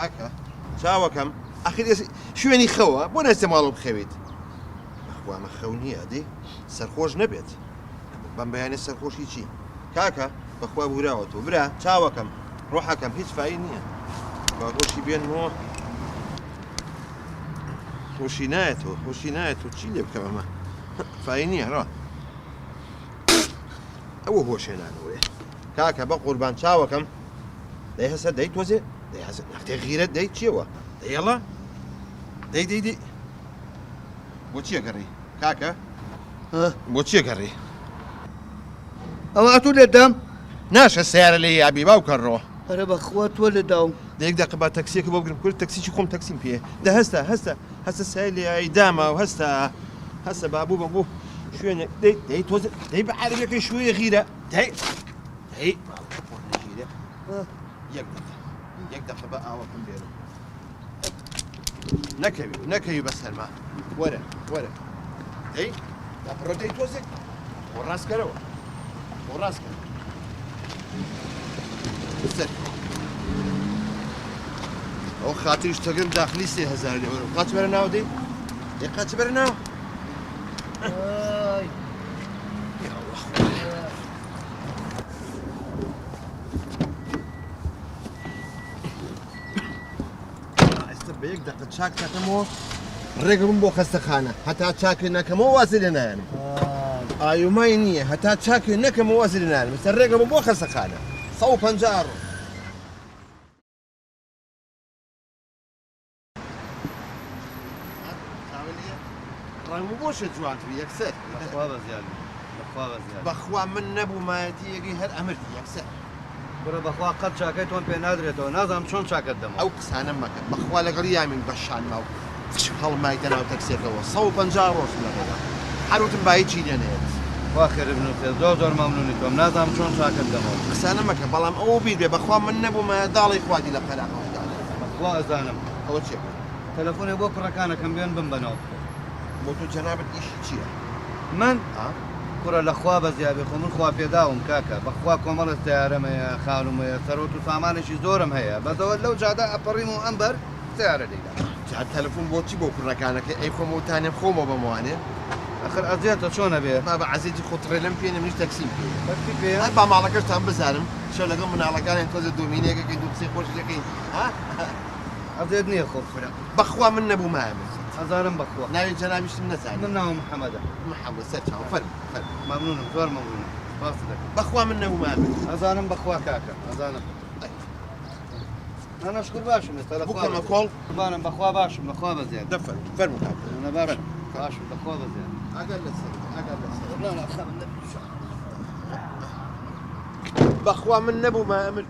کاکە چاوەکەم ئەخیر شوێنی خەوە بۆ ناچیتە ماڵەوە بخەویت بەخوا ئەمە خەو نییە ئەدی سەرخۆش نەبێت بەم بەیانە سەرخۆشی چی کاکە بەخوا بوراوە تۆ برا چاوەکەم ڕۆحەکەم هیچ فای نییە با هۆشی بێنمەوە هۆشی نایەتەوە هۆشی نایەتەوە چی لێ بکەم ئەمە فای نییە ڕا ئەوە هۆشێنانەوەیە کاکە بە قوربان چاوەکەم دەی هەسە دەی تۆزێ دەی هەسە نەختێ غیرەت دەی چیەوە دەیەڵە دەی دەی دەی بۆ چیە گەڕی کاکە بۆ چیە گەڕی ئەوە ئەتوو لێت دام ناشە سیارە لێ یابی باوکە ڕۆ ئەرە بەخوا تۆ لێ داوم دەیەک دەقە با تەکسیەکە بۆ بگرم کورد تەکسیی خۆم تەکسیم پێ دە هەستە هەستە هەستە سای لێ یای داما و هەستە هەستە بابوو بە بۆ شوێنێک دەی دەی تۆزێ دەی بە عەرەبیەکەی شوێ غیرە دەی دەی یەک دەقە یەک دەقە بە ئاوەکەم بێنم نەکەوی نەکەوی بە سەرما وەرە وەرە دەی داپڕۆ دەی تۆزێک بۆ ڕاستکەرەوە بۆ ڕاستکەرەوە سەر ئەو خاتریش تەگرم داخلی 3000 لێ وەرم قاچ بەرە ناو دەی دەی قاچ بەرە ناو ئێستا بە یەک دەقە چاک دەکەمەوە ڕێگەم بۆ خەستەخانە هەتا چاکێ نەکەمەوە وازی لێ نایەنم ئایومای نییە هەتا چاکێ نەکەمەوە وازی لێ نایەنم ئێستا ڕێگەم بۆ خەستەخانە 150 ڕۆ ڕەنگ و بۆشە جوانتر یەکسەر بەخوا بەزیاد بەخوا بەزیاد بەخوا من نەبوومایەتی یەگەی هەر ئەمرد یەکسەر کوڕە بەخوا قەت چاکەی تۆم پێ نادرێتەوە نازانم چۆن چاکەت دەمەوە ئەو قسانە مەکە بەخوا لەگەڵ یامین بە شانما و هەڵمایتە ناو تەکسێکەوە 150 ڕۆژ لە ڕێگا هەر وتم با هیچی لێ نەیەت. خوا خێرت بنووسێ زۆر زۆر مەمنوونی تۆم نازانم چۆن چاکەت دەمەوە. قسانە مەکە بەڵام ئەوە بیر بێ بەخوا من نەبوومایە داڵی خوادی لە قەراغەوە دانا. بەخوا ئەزانم. ئەوە چیە؟ تەلەفۆنێک بۆ کوڕەکانەکەم بێن بمبەنەوە. بۆ تۆ جەنابت ئیشی چیە؟ من؟ ئا. کوڕە لە خوا بەزیابێ خۆ من خوا پێداوم کاکە بەخوا کۆمەڵێ سەیارەم هەیە خانووم هەیە سەرۆت و سامانێکی زۆرم هەیە بەس ئەوە لەو جادە ئەپەڕیم و ئەم بەر سەیارە لێیدا. جا تەلەفۆن بۆ چی بۆ کوڕەکانەکەی ئەی خۆم وتانێم خۆمەوە بەموانێ. ئەخر ئەزیەتە چۆن ئەبێ؟ بابە عەزێتی خۆ تڕێلەم پێ نیە منیش تەکسیم پێیە. تەکسی پێیە؟ هەر با ماڵەکەشتان بزانم شەو لەگەڵ مناڵەکانیان تۆزێ دۆمینێک ئەکەین دوو قسەی خۆشیش ئەکەین ها؟ ئەزێت نیە خۆ کورە. بەخوا من نەبوومایە من. ئەزانم بەخوا. ناوی جەنابیشتم نەزانی. من ناوم محەمەدە. محەمەد سەر چاوم فەرموو فەرموو. مەمنونم زۆر مەمنونم سپاست دەکەم. بەخوا من نەبوومایە من. ئەزانم بەخوا کاکە ئەزانم. ئەی. نا نا شوکر باشم ئێستا لە خوا بکەمە کۆڵ. قوربانم بەخوا باشم لە خوا بەزیاد. دە فەرموو فەرموو کاکە. نا نا باشم باشم لە خوا بەزیاد. ئاگات لەسەر بێ ئاگات لەسەر بێ. نا نا خەمت نەبێ. بەخوا من نەبوومایە من.